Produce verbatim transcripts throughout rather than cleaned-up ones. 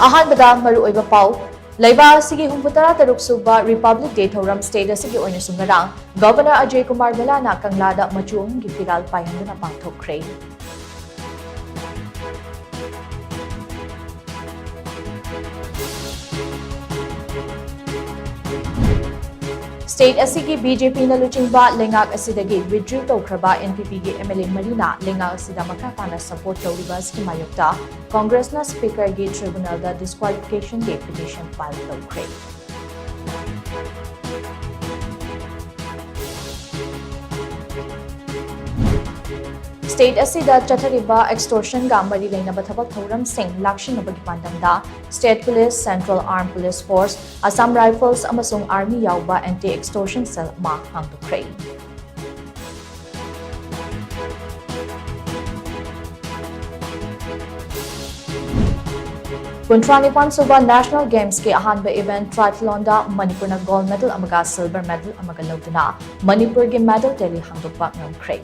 ꯑꯍꯥꯟꯕꯗ ꯃꯔꯨꯑꯣꯏꯕ ꯄꯥꯎ꯫ ꯂꯩꯕꯥꯛ ꯑꯁꯤꯒꯤ ꯍꯨꯝꯐꯨꯇꯔꯥ ꯇꯔꯨꯛ ꯁꯨꯕ Republic Day ꯊꯧꯔꯝ state ꯑꯁꯤꯒꯤ ꯑꯣꯏꯅꯁꯨ ꯉꯔꯥꯡ Governor ꯑꯖꯌ ꯀꯨꯃꯥꯔ ꯚꯜꯂꯥꯅ ꯀꯪꯂꯥꯗ ꯃꯆꯨ ꯑꯍꯨꯝꯒꯤ ꯐꯤꯔꯥꯜ ꯄꯥꯏꯍꯟꯗꯨꯅ ꯄꯥꯡꯊꯣꯛꯈ꯭ꯔꯦ꯫ State ꯑꯁꯤꯒꯤ BJPꯅ ꯂꯨꯆꯤꯡꯕ ꯂꯩꯉꯥꯛ ꯑꯁꯤꯗꯒꯤ withdraw ꯇꯧꯈ꯭ꯔꯕ NPPꯒꯤ MLA ꯃꯔꯤꯅ ꯂꯩꯉꯥꯛ ꯑꯁꯤꯗ ꯃꯈꯥ ꯇꯥꯅ support ꯇꯧꯔꯤꯕ ꯑꯁꯤꯒꯤ ꯃꯥꯌꯣꯛꯇ Congressꯅ Speakerꯒꯤ tribunalꯗ disqualificationꯒꯤ petition file ꯇꯧꯈ꯭ꯔꯦ꯫ State ꯑꯁꯤꯗ ꯆꯠꯊꯔꯤꯕ extortionꯒ ꯃꯔꯤ ꯂꯩꯅꯕ ꯊꯕꯛ ꯊꯧꯔꯝꯁꯤꯡ ꯂꯥꯛꯁꯤꯟꯅꯕꯒꯤ ꯄꯥꯟꯗꯝꯗ State Police, Central Armed Police Force, Assam Rifles ꯑꯃꯁꯨꯡ Army ꯌꯥꯎꯕ anti extortion cell ꯑꯃ ꯍꯥꯡꯗꯣꯛꯈ꯭ꯔꯦ꯫ ꯀꯨꯟꯊ꯭ꯔꯥ ꯅꯤꯄꯥꯟ ꯁꯨꯕ National Gamesꯀꯤ ꯑꯍꯥꯟꯕ event triathlonꯗ ꯃꯅꯤꯄꯨꯔꯅ gold medal ꯑꯃꯒ silver medal ꯑꯃꯒ ꯂꯧꯗꯨꯅ ꯃꯅꯤꯄꯨꯔꯒꯤ medal tally ꯍꯥꯡꯗꯣꯛꯄ ꯉꯝꯈ꯭ꯔꯦ꯫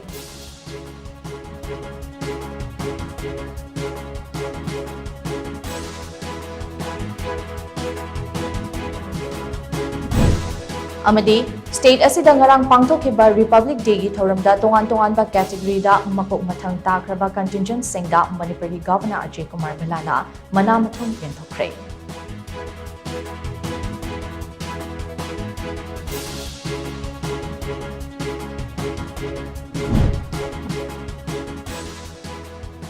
ꯑꯃꯗꯤ state ꯑꯁꯤꯗ ꯉꯔꯥꯡ ꯄꯥꯡꯊꯣꯛꯈꯤꯕ Republic Dayꯒꯤ ꯊꯧꯔꯝꯗ ꯇꯣꯉꯥꯟ ꯇꯣꯉꯥꯟꯕ categoryꯗ ꯃꯀꯣꯛ ꯃꯊꯪ ꯇꯥꯈ꯭ꯔꯕ contingentꯁꯤꯡꯗ ꯃꯅꯤꯄꯨꯔꯒꯤ Governor ꯑꯖꯌ ꯀꯨꯃꯥꯔ ꯚꯜꯂꯥꯅ ꯃꯅꯥ ꯃꯊꯨꯝ ꯌꯦꯟꯊꯣꯛꯈ꯭ꯔꯦ꯫